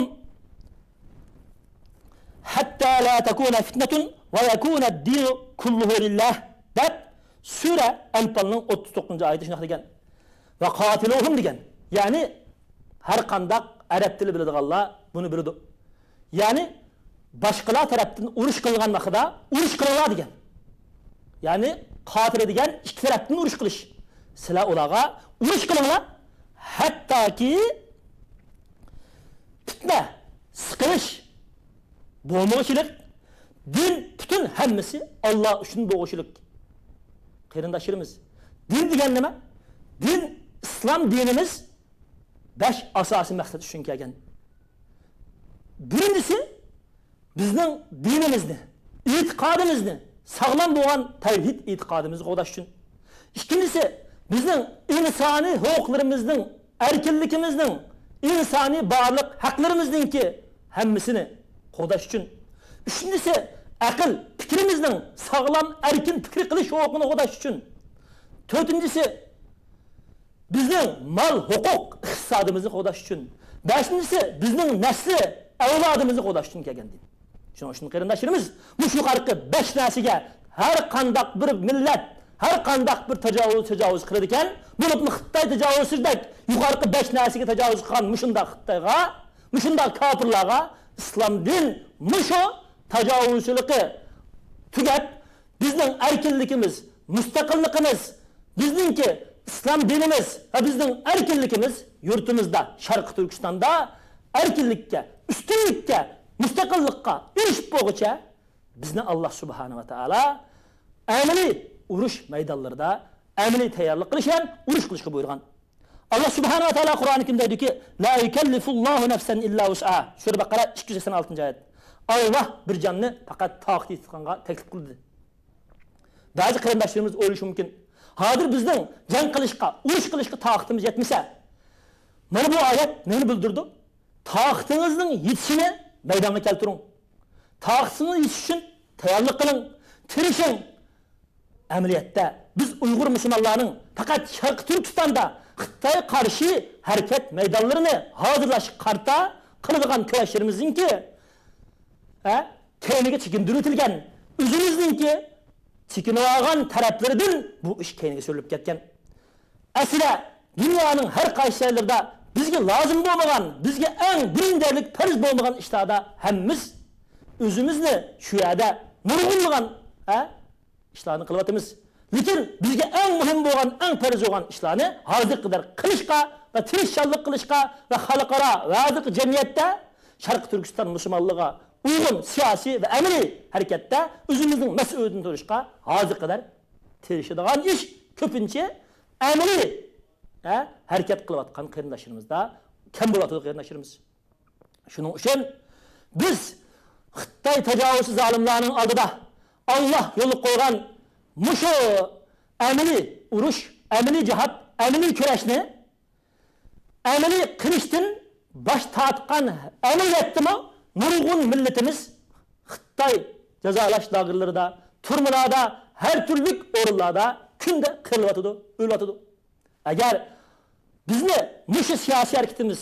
ھەتتا لا تەكۇنە فىتنەتۇن ۋە يەكۇنە دىنۇ كۇللۇھۇ لىللاھ» دەپ، سۈرە ئەنپالنىڭ ئوتتۇز توققۇزىنچى ئايىتى شۇنداق دېگەن. «ۋەقاتىلۇھۇم» دېگەن. يەنى ھەر قانداق ئەرەب تىلى بىلىدىغانلار بۇنى بىلىدۇ. يەنى باشقىلار تەرەپتىن ئۇرۇش قىلغان ۋاقتىدا ئۇرۇش قىلىڭلار دېگەن. يەنى قاتىلە دېگەن ئىككى تەرەپتىن ئۇرۇش قىلىش. سىلەر ئۇلارغا ئۇرۇش قىلىڭلار، ھەتتاكى پىتنە، سىقىلىش بولمىغۇچىلىق، دىن پۈتۈن ھەممىسى ئاللا ئۈچۈن بولغۇچىلىق. قېرىنداشلىرىمىز، دىن دېگەن نېمە؟ دىن، ئىسلام دىنىمىز بەش ئاساسىي مەقسەت ئۈچۈن كەلگەن. بىرىنچىسى، بىزنىڭ دىنىمىزنى، ئېتىقادىمىزنى، ساغلام بولغان تەۋھىد ئېتىقادىمىزنى قوغداش ئۈچۈن. ئىككىنچىسى، بىزنىڭ ئىنسانىي ھوقۇقلىرىمىزنىڭ، ئەركىنلىكىمىزنىڭ، ئىنسانىي بارلىق ھەقلىرىمىزنىڭكى ھەممىسىنى قوغداش ئۈچۈن. ئۈچىنچىسى، ئەقىل، پىكرىمىزنىڭ ساغلام، ئەركىن پىكىر قىلىش ھوقۇقىنى قوغداش ئۈچۈن. تۆتىنچىسى، بىزنىڭ مال ھوقۇق ئىقتىسادىمىزنى قوغداش ئۈچۈن. بەشىنچىسى، بىزنىڭ نەسلى ئەۋلادىمىزنى قوغداش ئۈچۈن كەلگەن دىن. شۇنىڭ ئۈچۈن قېرىنداشلىرىمىز، مۇشۇ يۇقىرىقى بەش نەرسىگە ھەر قانداق بىر مىللەت، ھەر قانداق بىر تاجاۋۇز، تاجاۋۇز قىلىدىكەن، بولۇپمۇ خىتاي تاجاۋۇزچىدەك يۇقىرىقى بەش نەرسىگە تاجاۋۇز قىلغان مۇشۇنداق خىتايغا، مۇشۇنداق كاپىرلارغا ئىسلام دىن مۇشۇ تاجاۋۇزچىلىقى تۈگەپ، بىزنىڭ ئەركىنلىكىمىز، مۇستەقىللىقىمىز، بىزنىڭكى ئىسلام دىنىمىز ۋە بىزنىڭ ئەركىنلىكىمىز يۇرتىمىزدا، شەرقىي تۈركىستاندا ئەركىنلىككە، ئۈستۈنلۈككە، مۇستەقىللىققا ئېرىشىپ بولغۇچە، بىزنى ئاللا سۇبھانە ۋە تائالا ئەمەلىي ئۇرۇش مەيدانلىرىدا ئەمەلىي تەييارلىق قىلىش ھەم ئۇرۇش قىلىشقا بۇيرۇغان. ئاللا سۇبھانە ۋە تائالا قۇرئانى كەرىمدە دەيدۇكى، لا يكلف الله نفسا إلا وسعها. سۈرە بەقەرە ئىككى يۈز سەكسەن ئالتىنچى ئايەت. ئاللا بىر جاننى پەقەت تاقىتى يېتىدىغانغا تەكلىپ قىلدى. بەزى قېرىنداشلىرىمىز ئويلىشى مۇمكىن، ھازىر بىزنىڭ جەڭ قىلىشقا، ئۇرۇش قىلىشقا تاقىتىمىز يەتمىسە، مانا بۇ ئايەت نېمىنى بىلدۈرىدۇ؟ تاقىتىڭىزنىڭ يېتىشىنى مەيدانغا كەلتۈرۈڭ. تاقىتىڭىز يېتىشى ئۈچۈن تەييارلىق قىلىڭ، تىرىشىڭ. ئەمەلىيەتتە بىز ئۇيغۇر مۇسۇلمانلارنىڭ پەقەت شەرقىي تۈركىستاندا خىتايغا قارشى ھەرىكەت مەيدانلىرىنى ھازىرلاشقا قارىتا قىلىدىغان كۈرەشلىرىمىزنىڭكى، ھە، كەينىگە چېكىندۈرۈۋېتىلگەن، ئۆزىمىزنىڭكى چېكىنىۋالغان تەرەپلىرىدىن بۇ ئىش كەينىگە سۈرۈلۈپ كەتكەن. ئەسلى دۇنيانىڭ ھەر قايسى جايلىرىدا بىزگە لازىم بولمىغان، بىزگە ئەڭ بىرىنچىلىك پەرز بولمىغان ئىشلاردا ھەممىمىز ئۆزىمىزنى شۇ يەردە نۇرغۇنلىغان، ھە، ئىشلارنى قىلىۋاتىمىز. لېكىن بىزگە ئەڭ مۇھىم بولغان، ئەڭ پەرز بولغان ئىشلارنى ھازىرغا قەدەر قىلىشقا ۋە تىرىشچانلىق قىلىشقا ۋە خەلقئارا ۋە ھازىرقى جەمئىيەتتە شەرقىي تۈركىستان مۇسۇلمانلىقىغا ئۇيغۇن سىياسىي ۋە ئەمەلىي ھەرىكەتتە ئۆزىمىزنىڭ مەسئۇلىيىتىنى تونۇشقا ھازىرغا قەدەر تىرىشىدىغان ئىش كۆپىنچە ئەمەلىي، ھە، ھەرىكەت قىلىۋاتقان قېرىنداشلىرىمىزدا كەم بولۇۋاتىدۇ، قېرىنداشلىرىمىز. شۇنىڭ ئۈچۈن بىز خىتاي تاجاۋۇزچى زالىملارنىڭ ئالدىدا ئاللا يولغا قويغان مۇشۇ ئەمەلىي ئۇرۇش، ئەمەلىي جىھاد، ئەمەلىي كۈرەشنى ئەمەلىي قىلىشتىن باش تارتقان ئەمەلىيەتتىمۇ نۇرغۇن مىللىتىمىز خىتاي جازالاش لاگېرلىرىدا، تۈرمىلەردە، ھەر تۈرلۈك ئورۇنلاردا كۈندە قىرىلىۋاتىدۇ، ئۆلۈۋاتىدۇ. ئەگەر بىزنى مۇشۇ سىياسىي ھەرىكىتىمىز،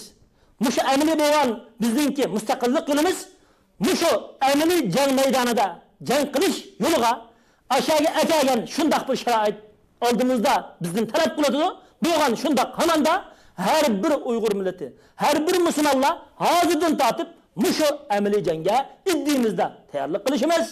مۇشۇ ئەمەلىي بولغان بىزنىڭكى مۇستەقىللىق يولىمىز مۇشۇ ئەمەلىي جەڭ مەيدانىدا جەڭ قىلىش يولىغا ئاشۇ يەرگە ئەكەلگەن شۇنداق بىر شارائىت ئالدىمىزدا بىزدىن تەلەپ قىلىۋاتىدۇ. بولغان شۇنداق ھاماندا ھەر بىر ئۇيغۇر مىللىتى، ھەر بىر مۇسۇلمانلار ھازىردىن تارتىپ مۇشۇ ئەمەلىي جەڭگە ئىدىيىمىزدە تەييارلىق قىلىشىمىز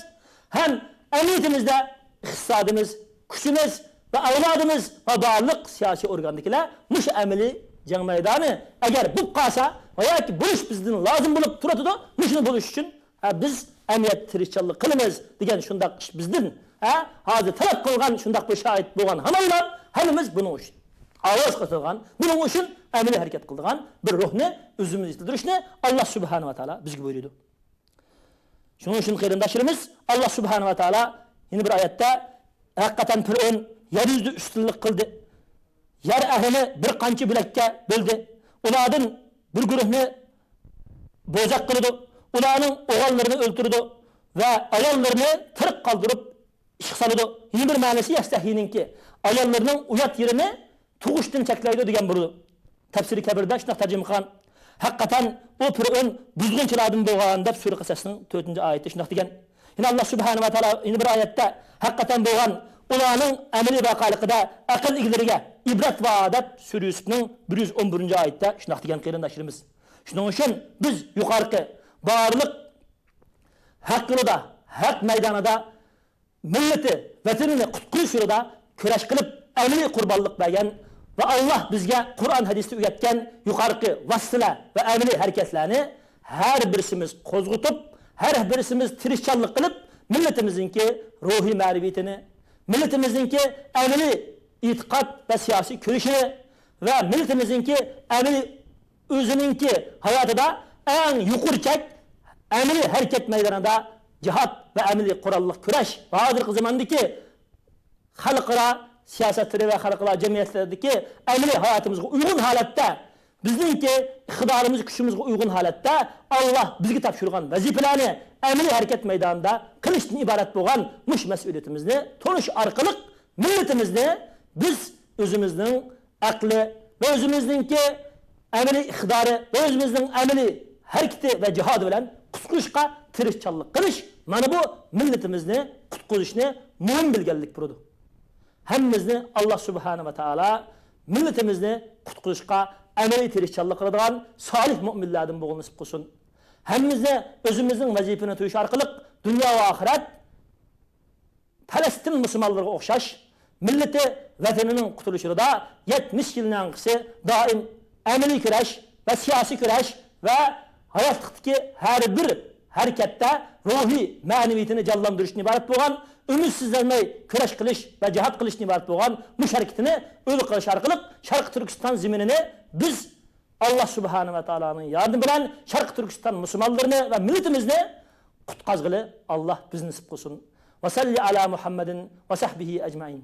ھەم ئەمەلىيىتىمىزدە ئىقتىسادىمىز، كۈچىمىز ۋە ئەۋلادىمىز ۋە بارلىق سىياسىي ئورگاندىكىلەر مۇشۇ ئەمەلىي جەڭ مەيدانى ئەگەر بولۇپ قالسا ۋە ياكى بولۇش بىزدىن لازىم بولۇپ تۇرۇۋاتىدۇ، مۇشۇنى بولۇش ئۈچۈن ھە، بىز ئەمەلىيەتتە تىرىشچانلىق قىلىمىز دېگەن شۇنداق ئىش بىزدىن، ھە، ھازىر تەلەپ قىلغان شۇنداق بىر شارائىت بولغان ھامانلا ھەممىمىز بۇنىڭ ئۈچۈن ئاۋاز قوشىدىغان، بۇنىڭ ئۈچۈن ئەمەلىي ھەرىكەت قىلىدىغان بىر روھنى ئۆزىمىزدە يېتىلدۈرۈشنى ئاللا سۇبھانەھۇ ۋە تائالا بىزگە بۇيرۇيدۇ. شۇنىڭ ئۈچۈن قېرىنداشلىرىمىز، ئاللا سۇبھانەھۇ ۋە تائالا يەنە بىر ئايەتتە، ھەقىقەتەن پىرئەۋن يەر يۈزىدە ئۈستۈنلۈك قىلدى. يەر ئەھلىنى بىر قانچە بۆلەككە بۆلدى. ئۇلاردىن بىر گۇرۇھنى بوزەك قىلىدۇ. ئۇلارنىڭ ئوغۇللىرىنى ئۆلتۈرىدۇ ۋە ئاياللىرىنى تىرىك قالدۇرۇپ ئىشقا سالىدۇ. يەنە بىر مەنىسى يەستەھيىنىڭكى ئاياللىرىنىڭ ئۇيات يېرىنى تۇغۇشتىن چەكلەيدۇ دېگەن بولىدۇ. تەپسىرى كەبىردە شۇنداق تەرجىمە قىلغان. ھەقىقەتەن ئۇ پىرئەۋن بۇزغۇنچىلاردىن بولغان دەپ سۈرە قەسەسنىڭ تۆتىنچى ئايىتى شۇنداق دېگەن. يەنە ئاللا سۇبھانەھۇ ۋە تائالا يەنە بىر ئايەتتە ھەقىقەتەن بولغان ئۇلارنىڭ ئەمەلىي ۋەقەلىكىدە ئەقىل ئىگىلىرىگە ئىبرەت بار دەپ سۈرە يۈسۈپنىڭ بىر يۈز ئون بىرىنچى ئايىتىدە شۇنداق دېگەن قېرىنداشلىرىمىز. شۇنىڭ ئۈچۈن بىز يۇقىرىقى بارلىق ھەق يولىدا، ھەق مەيدانىدا مىللىتى، ۋەتىنىنى قۇتقۇزۇش يولىدا كۈرەش قىلىپ، ئەمەلىي قۇربانلىق بەرگەن ۋە ئاللا بىزگە قۇرئان ھەدىستە ئۆگەتكەن يۇقىرىقى ۋاسىتىلەر ۋە ئەمەلىي ھەرىكەتلەرنى ھەر بىرسىمىز قوزغىتىپ، ھەر بىرسىمىز تىرىشچانلىق قىلىپ، مىللىتىمىزنىڭكى روھىي مەنىۋىيىتىنى، مىللىتىمىزنىڭكى ئەمەلىي ئېتىقاد ۋە سىياسىي كۈرىشىنى ۋە مىللىتىمىزنىڭكى ئەمەلىي ئۆزىنىڭكى ھاياتىدا ئەڭ يۇقىرى چەك ئەمەلىي ھەرىكەت مەيدانىدا جىھاد ۋە ئەمەلىي قوراللىق كۈرەش ۋە ھازىرقى زاماندىكى خەلقئارا سىياسەتلىرى ۋە خەلقئارا جەمئىيەتلەردىكى ئەمەلىي ھاياتىمىزغا ئۇيغۇن ھالەتتە، بىزنىڭكى ئىقتىدارىمىز، كۈچىمىزگە ئۇيغۇن ھالەتتە ئاللا بىزگە تاپشۇرغان ۋەزىپىلەرنى ئەمەلىي ھەرىكەت مەيدانىدا قىلىشتىن ئىبارەت بولغان مۇشۇ مەسئۇلىيىتىمىزنى تونۇش ئارقىلىق مىللىتىمىزنى بىز ئۆزىمىزنىڭ ئەقلى ۋە ئۆزىمىزنىڭكى ئەمەلىي ئىقتىدارى ۋە ئۆزىمىزنىڭ ئەمەلىي ھەرىكىتى ۋە جىھادى بىلەن قۇتقۇزۇشقا تىرىشچانلىق قىلىش، مانا بۇ مىللىتىمىزنى قۇتقۇزۇشنى مۇھىم بىلگەنلىك بولىدۇ. ھەممىمىزنى ئاللا سۇبھانە ۋە تائالا مىللىتىمىزنى قۇتقۇزۇشقا ئەمەلىي تىرىشچانلىق قىلىدىغان سالىھ مۆمىنلەردىن بولغىلى نېسىپ قىلسۇن. ھەممىمىزنى ئۆزىمىزنىڭ ۋەزىپىنى تۇيۇش ئارقىلىق دۇنيا ۋە ئاخىرەت پەلەستىن مۇسۇلمانلىرىغا ئوخشاش مىللىتى، ۋەتىنىنىڭ قۇتۇلۇشىدا يەتمىش يىلنىڭ ئانقىسى دائىم ئەمەلىي كۈرەش ۋە سىياسىي كۈرەش ۋە ھاياتلىقتىكى ھەر بىر ھەرىكەتتە روھىي، مەنىۋىيىتىنى جانلاندۇرۇشتىن ئىبارەت بولغان، ئۈمىدسىزلەنمەي كۈرەش قىلىش ۋە جىھاد قىلىشتىن ئىبارەت بولغان مۇشۇ ھەرىكىتىنى ئۇلۇغ قىلىش ئارقىلىق شەرقىي تۈركىستان زېمىنىنى بىز ئاللا سۇبھانە ۋە تائالانىڭ ياردىمى بىلەن شەرقىي تۈركىستان مۇسۇلمانلىرىنى ۋە مىللىتىمىزنى قۇتقازغىلى ئاللا بىزنى نېسىپ قىلسۇن. ۋە سەللى ئالا مۇھەممەدىن ۋە سەھبىھى ئەجمەئىن.